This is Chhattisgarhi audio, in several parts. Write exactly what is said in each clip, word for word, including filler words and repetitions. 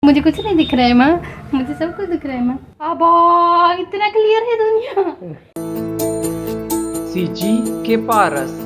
मुझे कुछ नहीं दिख रहा है माँ, मुझे सब कुछ दिख रहा है माँ। अबा, इतना क्लियर है दुनिया। सीजी के पारस।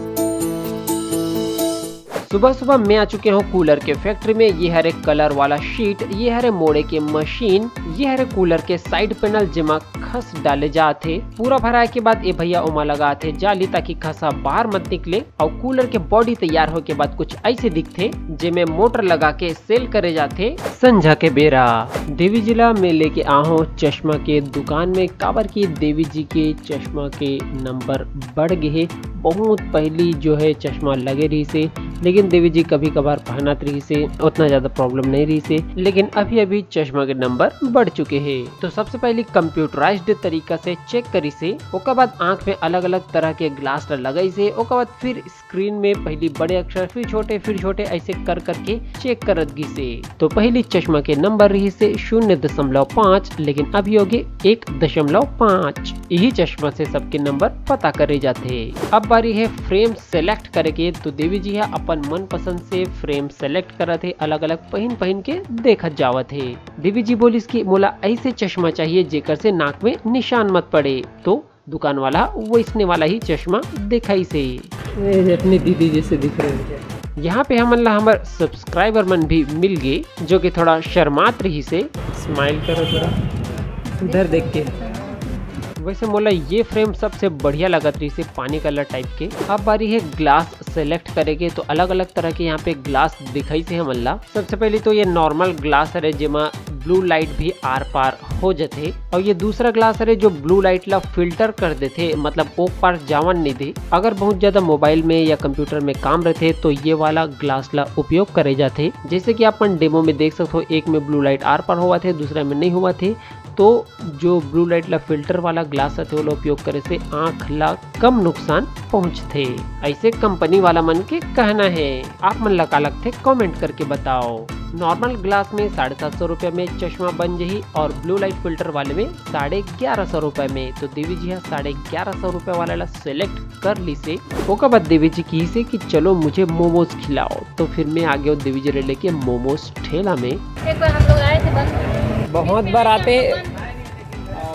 सुबह सुबह मैं आ चुके हूँ कूलर के फैक्ट्री में। ये हरे कलर वाला शीट, ये हरे मोड़े के मशीन, ये हरे कूलर के साइड पैनल, जेमा खस डाले जात हे। पूरा भराए के बाद ए भैया ओमा लगात हे जाली, ताकि खसा बाहर मत निकले। और कूलर के बॉडी तैयार होए के बाद कुछ ऐसे दिखथे, जेमे मोटर लगा के सेल करे जाथे संझा के बेरा। देवी जी ला मैं लेके आहूँ चश्मा के दुकान में, काबर कि देवी जी के चश्मा के नंबर बढ़ गे हे। बहुत पहली जो है चश्मा लगे रहिस हे, लेकिन देवी जी कभी कभार पहनत रहिस हे, उतना ज्यादा प्रॉब्लम नहीं रहिस हे, लेकिन अभी अभी चश्मा के नंबर बढ़ चुके हे। तो सबसे पहले कंप्यूटराइज्ड तरीका से चेक करिस हे, ओकर बाद आंख में अलग अलग तरह के ग्लास ला लगाइस हे, ओकर बाद फिर स्क्रीन में पहली बड़े अक्षर, फिर छोटे, फिर छोटे, ऐसे कर करके चेक करत गिस हे। तो पहली चश्मा के नंबर रहिस हे शून्य दशमलव पाँच, लेकिन अभी हो गे एक दशमलव पाँच। यही चश्मा से सबके नंबर पता करे जाथे। अब बारी है फ्रेम सेलेक्ट करे के। तो देवी जी ह अपन मनपसंद से फ्रेम सेलेक्ट करत हे, अलग अलग पहिन पहिन के देखत जावत हे। देवी जी बोलिस कि मोला ऐसे चश्मा चाहिए जेकर से नाक में निशान मत पड़े। तो दुकान वाला वैसने वाला ही चश्मा दिखाइस हे। ये अपनी दीदी जैसे दिख रहे हैं। यहाँ पे हमन ला हमर सब्सक्राइबर मन भी मिल गे, जो कि थोड़ा शर्मात रहिस हे। स्माइल करो थोड़ा, उधर देख के। वैसे मोला ये फ्रेम सबसे बढ़िया लगत रहिस हे, पानी कलर टाइप के। अब बारी है ग्लास सेलेक्ट करे के, तो अलग अलग तरह के यहाँ पे ग्लास दिखाइस हे हमन ला। सबसे पहले तो ये नॉर्मल ग्लास हरे, जेमा ब्लू लाइट भी आर पार हो जथे, और ये दूसरा ग्लास हरे, जो ब्लू लाइट ला फिल्टर कर देथे, मतलब ओ पार जावन नहीं दे। अगर बहुत ज्यादा मोबाइल में या कंप्यूटर में काम रहथे, तो ये वाला ग्लास ला उपयोग करे जाथे। जैसे कि आप मन डेमो में देख सकते हो, एक में ब्लू लाइट आर पार होवत हे, दूसरा में नहीं होवत हे। तो जो ब्लू लाइट ला फिल्टर वाला ग्लास रथे, ओला उपयोग करे से आंख ला कम नुकसान पहुंचथे, ऐसे कंपनी वाला मन के कहना है। आप मन ला का लगथे, कमेंट करके बताओ। नॉर्मल ग्लास में साढ़े सात सौ रुपया में चश्मा बन जही और ब्लू लाइट फिल्टर वाले में साढ़े ग्यारह सौ रुपया में। तो देवी जी हा साढ़े ग्यारह सौ रुपया वाला ला सेलेक्ट कर लिस हे। ओकर बाद देवी जी किहिस हे कि चलो मुझे मोमोज खिलाओ। तो फिर मैं आ गया देवी जी ला लेके मोमोज ठेला में। एक बार हम लोग आए थे बंद। बहुत बार आते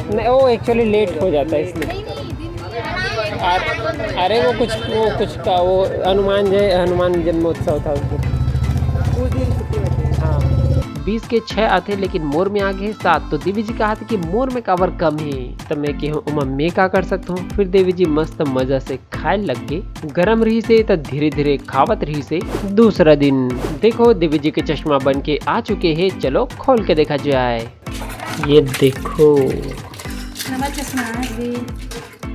नहीं, वो एक्चुअली लेट हो जाता है इसलिए। नहीं नहीं, दिन में अरे वो कुछ वो कुछ का वो हनुमान जय हनुमान जन्मोत्सव था उस दिन। उस दिन छुट्टी होती है। हाँ। बीस के छह आथे, लेकिन मोर में आ गे सात। तो देवी जी कहा थे कि मोर में काबर कम है। तो मैं कहूँ ओमा मैं का कर सकता हूँ। फिर देवी जी मस्त मजा से खाए लग गे। गरम रहिस हे तो धीरे धीरे खावत रहिस हे। दूसरा दिन देखो देवी जी के चश्मा बन के आ चुके हैं। चलो खोल के देखा जाए। ये देखो, नवा चश्मा आ गई।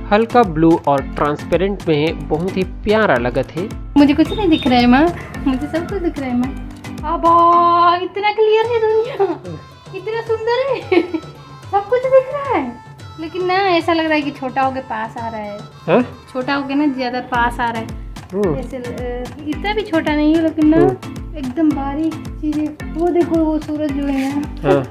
हल्का ब्लू और ट्रांसपेरेंट में है, बहुत ही प्यारा लगत है। मुझे कुछ नहीं दिख रहा है माँ, मुझे सब कुछ दिख रहा है माँ। अबा, इतना क्लियर है दुनिया, इतना सुंदर है। सब कुछ दिख रहा है, लेकिन ना ऐसा लग रहा है कि छोटा होके पास आ रहा है। हाँ? छोटा होके ना ज्यादा पास आ रहा है। हम्म। ऐसे ल- अ, इतना भी छोटा नहीं है, लेकिन ना हम्म। एकदम बारीक चीजें। वो देखो, वो सूरज जो है ना, हाँ।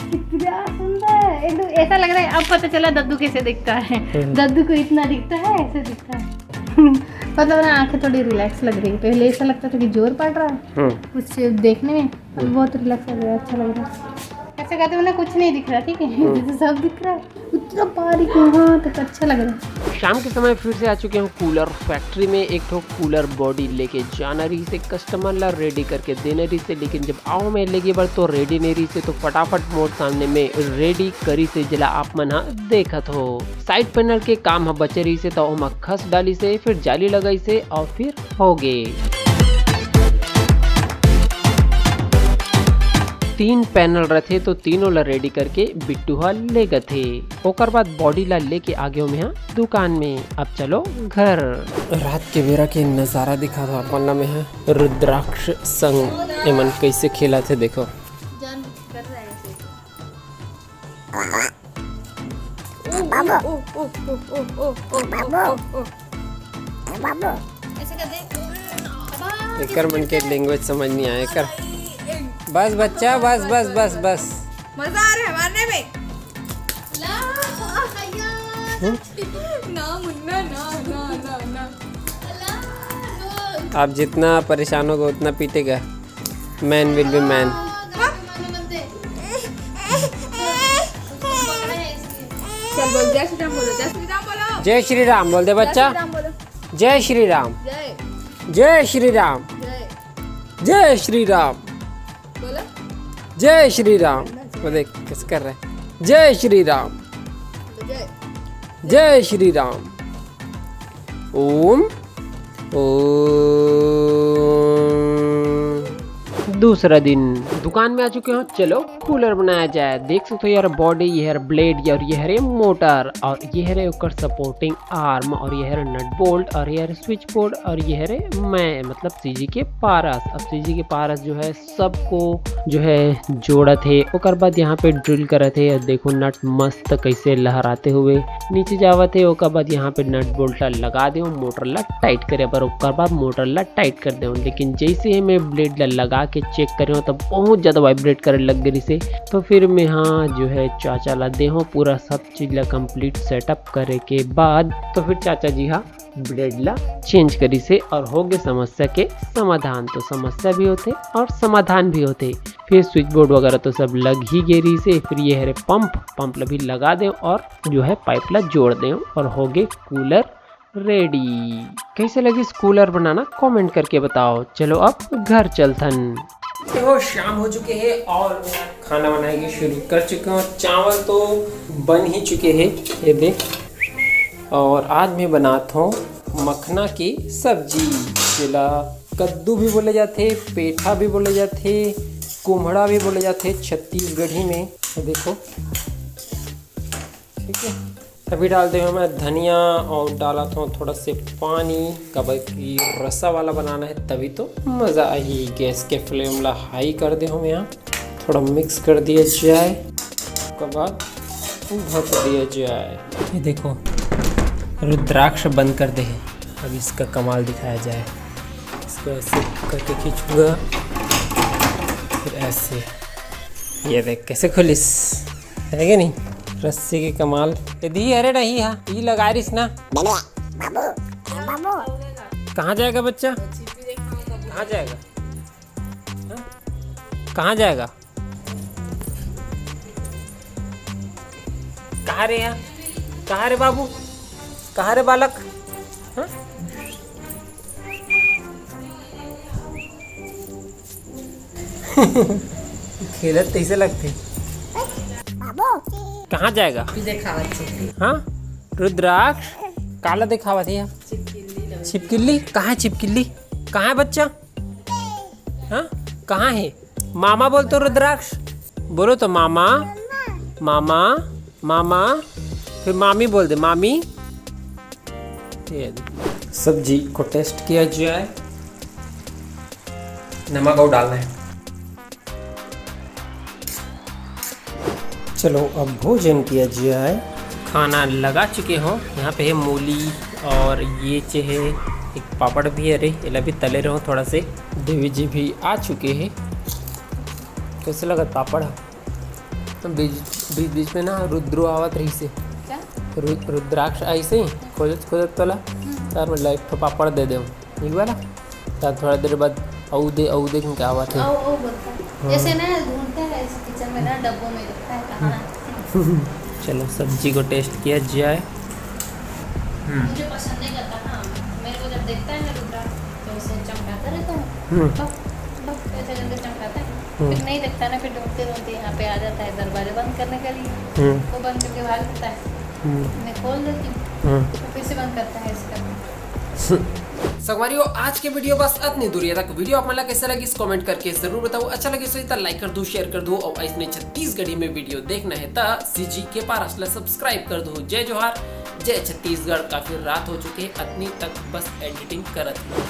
कितना सुंदर है एकदम। ऐसा लग रहा है, अब पता चला दद्दू कैसे दिखता है। हम्म। दद्दू को इतना दिखता है, ऐसे दिखता है। मतलब ना, आंखें थोड़ी रिलैक्स लग रही है। पहले ऐसा लगता था कि जोर पड़ रहा है हम्म। कुछ देखने में, अब बहुत रिलैक्स लग रहा है, अच्छा लग रहा है। ऐसे कहते हो ना, कुछ नहीं दिख रहा, ठीक है, जैसे सब दिख रहा है। उतना बारीक वहाँ तक, अच्छा लग रहा है। शाम के समय फिर से आ चुके हूँ कूलर फैक्ट्री में। एक ठो कूलर बॉडी लेके जाना रहिस हे, कस्टमर ला रेडी करके देना रहिस हे, लेकिन जब आए मैं लेगे बर तो रेडी नहीं रहिस हे, तो फटाफट मोर सामने में रेडी करिस हे, जेला आप मन हा देखत हो। साइड पैनल के काम हा बचे रहिस हे, तो ओमा खस डालिस हे, फिर जाली लगाइस हे और फिर हो गे। तीन पैनल रथे, तो तीनों ला रेडी करके बिट्टू हा लेगथे। ओकर बाद बॉडी ला लेके आ गेंव मेंहा दुकान में। अब चलो घर। रात के बेरा के नजारा दिखात हों आप मन ला मेंहा। रुद्राक्ष संग एमन कैसे खेलत हे, देखो। बाबू, बाबू, ऐसे कर दे। एकर मन के लैंग्वेज समझ नहीं आए कर। बस बच्चा, बस, बस, बस, बस। मजा आ रहा है मारने में। ला, ना मुन्ना, ना, ना, ना, ना। आप जितना परेशान होगा उतना पीटेगा। Man will be man। जय श्री राम बोलो, जय श्री राम बोलो। जय श्री राम बोल दे बच्चा। राम बोलो। जय श्री राम। जय जय श्री राम। जय जय श्री राम। बोलो। जय श्री राम। वो देख कैसे कर रहे हैं। जय श्री राम। जय जय श्री राम। ओम ओम। दूसरा दिन दुकान में आ चुके हो। चलो कूलर बनाया जाए। देख सकते हो यार, बॉडी, ये है ब्लेड और ये है मोटर और ये है ओकर सपोर्टिंग आर्म और ये है नट बोल्ट और ये है स्विच बोर्ड और ये है मैं, मतलब सीजी के पारस। अब सीजी के पारस जो है सबको जो है जोड़त हे। ओकर बाद यहाँ पे ड्रिल करत हे। देखो नट मस्त कैसे लहराते हुए नीचे जावत हे। ओकर बाद यहाँ पे नट बोल्ट ला लगा दे, मोटर ला टाइट करे बर, ओकर बाद मोटर ला टाइट कर दे। लेकिन जैसे ही मैं ब्लेड ला लगा के चेक करे तो बहुत ज्यादा वाइब्रेट करे लग गई से। तो फिर मैं हाँ जो है चाचा ला दे हूँ, पूरा सब चीज ला कंप्लीट सेटअप करे के बाद तो फिर चाचा जी हा ब्लेड ला चेंज करिस हे और हो गए समस्या के समाधान। तो समस्या भी होथे और समाधान भी होथे। फिर स्विच बोर्ड वगैरह तो सब लग ही गए रहिस हे। फिर ये हरे पंप, पंप ला भी लगा दे और जो है पाइप ला जोड़ दे और हो गए कूलर रेडी। कैसे लगिस कूलर बनाना, कमेंट करके बताओ। चलो अब घर चलथन। देखो शाम हो चुके हैं और मैं खाना बनाए के शुरू कर चुके हूँ। चावल तो बन ही चुके हैं, ये देख। और आज मैं बनात हूँ मखना की सब्जी, जेला कद्दू भी बोले जाथे, पेठा भी बोले जाथे, कुम्हड़ा भी बोले जाथे छत्तीसगढ़ी में। ये देखो, ठीक है, अभी डाल दे हूँ मैं धनिया और डालत हूँ थोड़ा से पानी, काबर कि रसा वाला बनाना है तभी तो मज़ा आही। गैस के फ्लेम ला हाई कर दे हूँ यहाँ, थोड़ा मिक्स कर दिया जाए, उसके बाद ढक दिया जाए। ये देखो रुद्राक्ष बंद कर दे है। अब इसका कमाल दिखाया जाए। इसको ऐसे करके खींचूंगा, फिर ऐसे। ये देख कैसे खुलिस, है कि नहीं? रस्सी के कमाल। ये दी, अरे नहीं, हाँ, ये लगा रहीस ना। कहाँ जाएगा बच्चा? कहाँ जाएगा? हाँ? कहाँ जाएगा? कहाँ रे, यहाँ कहाँ रे बाबू? कहाँ रे बालक? हाँ? खेलत तैसे लगते। कहाँ जाएगा? हाँ, रुद्राक्ष काला दिखावत है यहाँ। छिपकिल्ली कहाँ है? छिपकिल्ली कहाँ है बच्चा? हाँ, कहाँ है? मामा बोल तो रुद्राक्ष, बोलो तो मामा, मामा, मामा। फिर मामी बोल दे, मामी। ये सब्जी को टेस्ट किया जाए, नमक और डालना है। चलो अब भोजन किया जाए। खाना लगा चुके हो। यहाँ पे है मूली और ये चे है एक पापड़ भी है रे, एला भी तले रहो थोड़ा से। देवी जी भी आ चुके हैं। कैसे लगत पापड़? तो बीच बीच बीच में ना रुद्रो आवत रही से। क्या? रु, रुद्राक्ष आई से खोजत खोजत तोला तार में लाइट ठो पापड़ दे दे। ठीक वाला। तार थोड़ा देर बाद अऊ दे अऊ दे के आवत है। ओ ओ बोलता है। जैसे ना ढूंढता है ऐसे किचन में ना डब्बों में रखता है कहाँ है। चलो सब्जी को टेस्ट किया जाए। मुझे पसंद नहीं करता। हाँ, मेरे को जब देखता है ना रुद्रा तो उसे चमकाता रहता है। हम्म। बक बक ऐसे करके चमकाता है। हम्म। फिर नहीं देखता ना, फिर ढूंढते ढूंढते यहाँ पे आ जाता है दरवाजे बंद करने के लिए। हम्म। वो बंद करके भाग जाता है। हम्म। मैं खोल देती हूँ। हम्म। तो फिर से बंद करता है इसका। संगवारियों, आज के वीडियो बस अतनी दूरिया तक। वीडियो आप मन ला कैसे लगिस कमेंट करके जरूर बताओ। अच्छा लगिस होही त लाइक कर दो, शेयर कर दो और ऐसने छत्तीसगढ़ी में वीडियो देखना है त सीजी के पारस ला सब्सक्राइब कर दो। जय जोहार, जय छत्तीसगढ़। काफी रात हो चुके है, अतनी तक बस एडिटिंग करत हूँ।